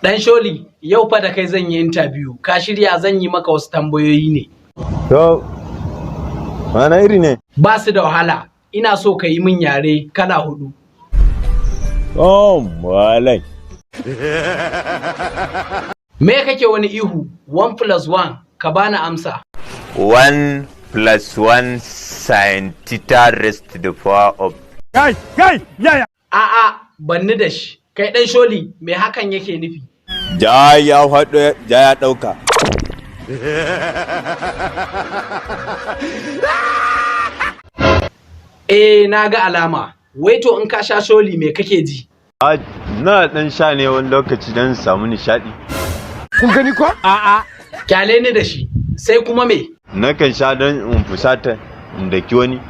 Dan Sholi, yau fa da kai zan yi interview. Ka shirya? Zan yi maka wasu tambayoyi ne. To, wane iri ne? Ba su da wahala. Ina so ka yi min yare kala hudu. Oh, walai. Me kake wani ihu? 1 plus 1, ka bani amsa. 1 plus 1 sin theta raised to the power of Kai, kai, yaya. A'a, banni da shi. Kai Dan Sholi, me hakan yake nufi? Ja ya faɗo, ja ya ɗauka. Eh, na ga alama. Wai to in ka sha sholi me kake ji? A na ɗan sha ne wani lokaci don samu nishaɗi. Kun gani ko? A'a. Kyale ni da shi. Sai kuma me? Nakan sha don in fusata in daki wani.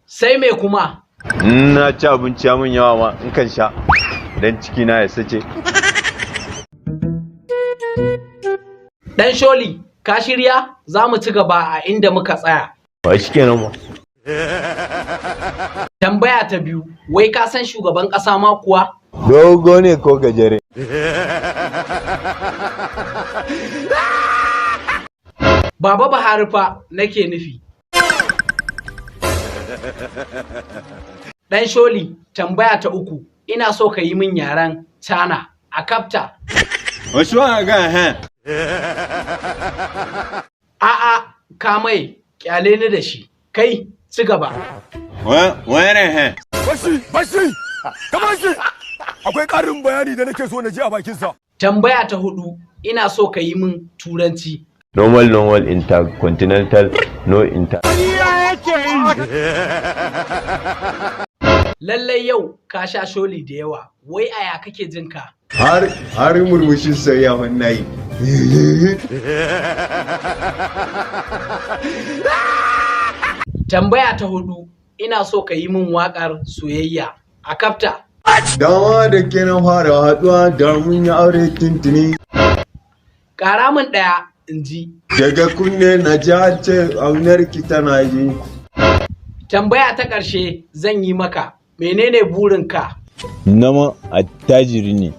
Sai me kuma? In na ci abinci ya mun yawa ma in kan sha don ciki na ya sace. Dan Sholi, ka shirya? Za mu ci gaba a inda muka tsaya. Ba shi kenan ba. Tambaya ta biyu, wai ka san shugaban ƙasa ma kuwa? Dogo ne ko gajere? Baba Buhari fa nake nufi. Dan Sholi, tambaya ta uku, ina so ka yi min yaren Cana a kafta. Wasu wa ga hen. A'a, kamai, kyale ni da shi. Kai, ci gaba. Wani hen. Bashi, bashi, ka bashi. Akwai ƙarin bayani da nake so na ji a bakinsa. Tambaya ta hudu, ina so ka yi min Turanci. Normal, normal, intercontinental, no inter. Lallai yau ka sha sholi da yawa, wai aya kake jin ka? Har murmushin soyayya wannan yi. Tambaya ta hudu, ina so ka yi min waƙar soyayya a kafta. Dama da ke na fara haɗuwa da mun yi aure tuntuni. Ƙara min ɗaya in ji. Daga kunne na ji an ce aunar ki tana yi. Tambaya ta ƙarshe zan yi maka, menene burinka? Nama attajiri ne.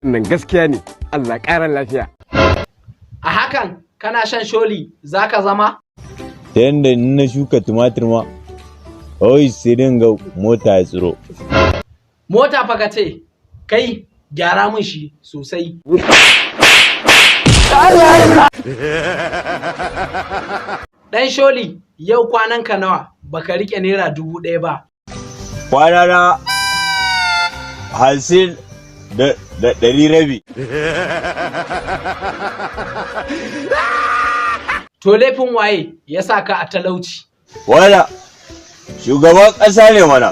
Nan gaskiya ne, Allah ƙara lafiya. A hakan kana shan sholi za ka zama? Ta yanda in na shuka tumatir ma, kawai sai dai in ga mota ya tsiro. Mota fa ka ce, kai gyara min shi sosai. Dan Sholi, yau kwananka nawa baka rike ₦1,000 ba. Kwana na 50 da ɗari rabi. To laifin waye ya sa ka a talauci? Wala, shugaban ƙasa ne mana.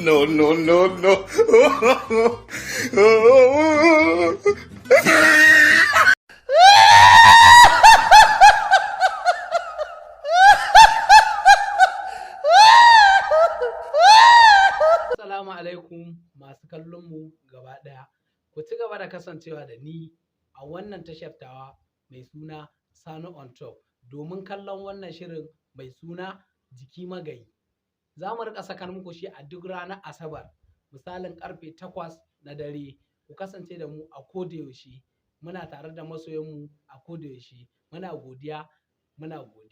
No, no, no, no. Assalamu alaikum masu kallon mu gaba ɗaya. Ku ci gaba da kasancewa da ni a wannan tashar tawa mai suna Sani on Top domin kallon wannan shirin mai suna Jiki Magayi. Za mu riƙa sakar muku shi a duk ranar Asabar, misalin karfe 8 na dare. Ku kasance da mu a koda yaushe. Muna tare da masoyanmu a koda yaushe. Muna godiya, muna godiya.